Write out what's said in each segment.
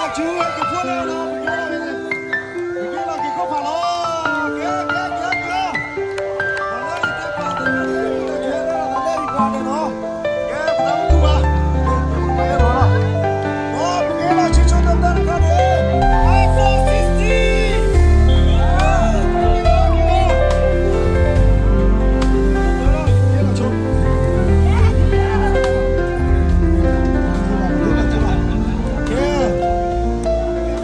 ကၠူဝဲက့ၤဖိန့ၣ်လီၤ, ပကဲလီၤက့ၤ, ပကဲလီၤက့ၤခိၣ်ဖးလီၤ, ကဲ ကဲ ကဲ ကဲ, ပှၤလၢယတဲပာ်သ့ၣ်ညါန့ၣ် တကဲလၢတၢ်လၢယကီၢ်န့ၣ်လီၤ, ကဲ ပတၢ်မုၢ်တူၢ်ဘၣ်, ကဲ ပတၢ်မုၢ်တူၢ်ဘၣ်,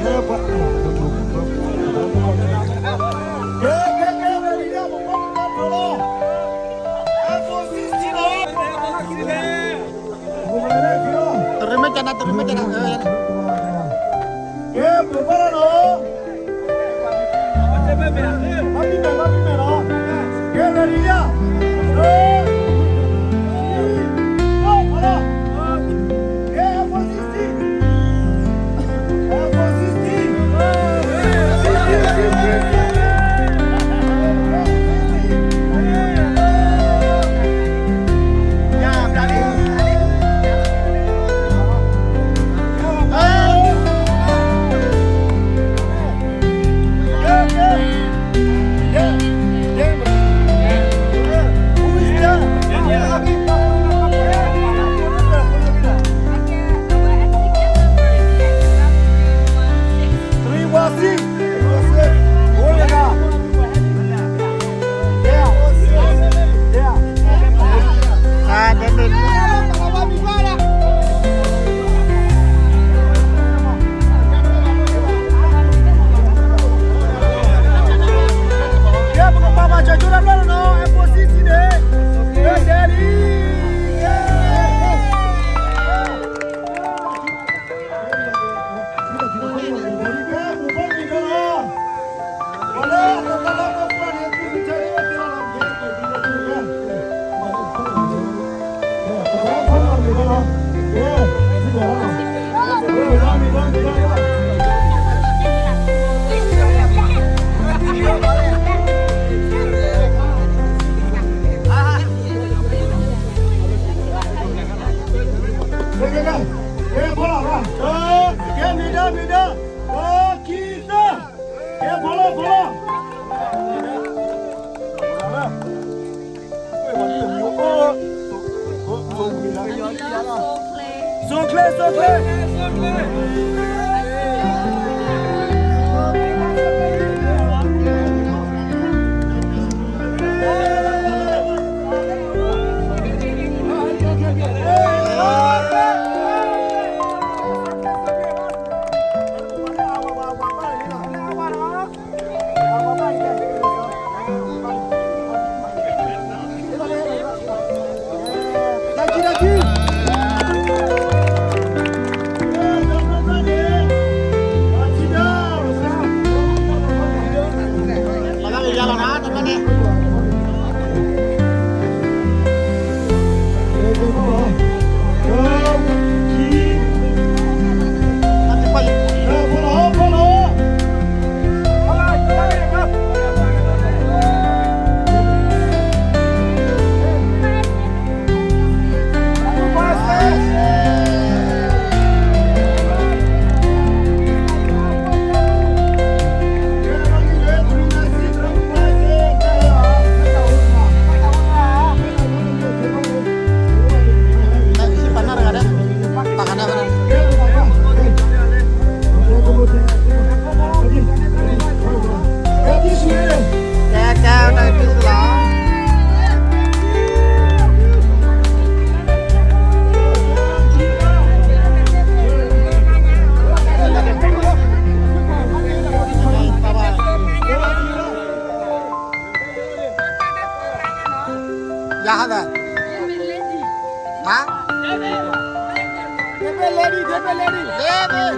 ဒီးပကဲလီၤဆံဆိတၢတၢတခါန့ၣ် F four sixty တရံးမဲာ်ကနၤ တရံးမဲာ်ကနၤ, ကဲ ပကဖီလီၤနီၤ, ဘၣ်မံမဲာ် ဘၣ်မံမဲာ်နီၤ, ကဲ ready ယၤ, ကဲ F four sixty, F four sixty, sixty, sixty. ကဲ ပကပာ်ပာ်စၢၤကၠိတၢ်ဖျၢၣ်လီၤနီၤ, F four sixtyန့ၣ်, ကဲ ကဲလံ ကဲ မ့ၢ်ဒၣ် မ့ၢ်ဒၣ်, တၢ ခံ သၢ, ကဲ ဖီလီၤ ဖီလီၤ, စိချ့ စိချ့. David, David, David.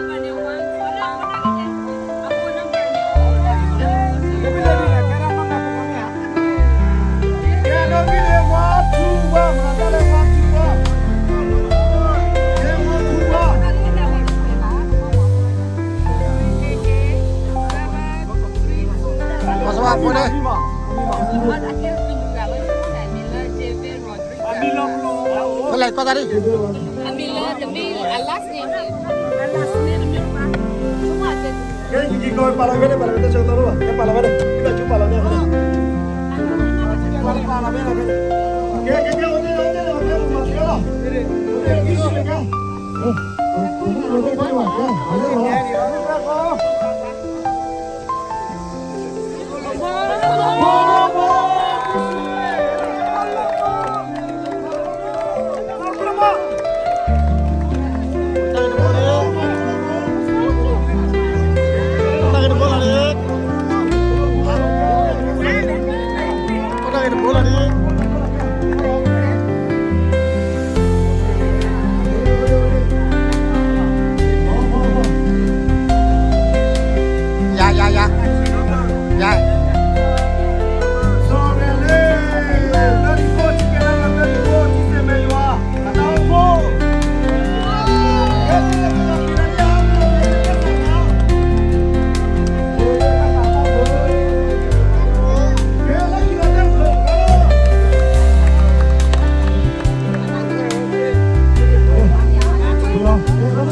ကဲ က့ၤက့ၤကီး ပာ်လီၤဖဲန့ၣ် ပာ်လီၤဖဲန့ၣ် တၢ်ဆၢကတီၢ်လီၤဘၣ် ကဲ ပာ်လီၤဖဲန့ၣ် မ့ၢ်တၢ်ကၠူပာ်လီၤန့ၣ်ဖဲန့ၣ် ကဲ ကဲ ကဲ အိၣ်န့ၣ် အိၣ်န့ၣ် အိၣ်န့ၣ် အိၣ်မၤကဲလီၤ အိၣ်န့ၣ် ကဲ ကဲ ကဲ ကဲ ယၤ ယၤ ယၤ ယၤ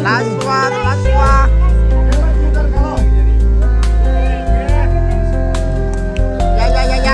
လါစွါ လါစွါ ယၤ ယၤ ယၤ ယၤ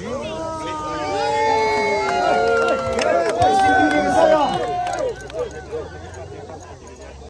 လၢ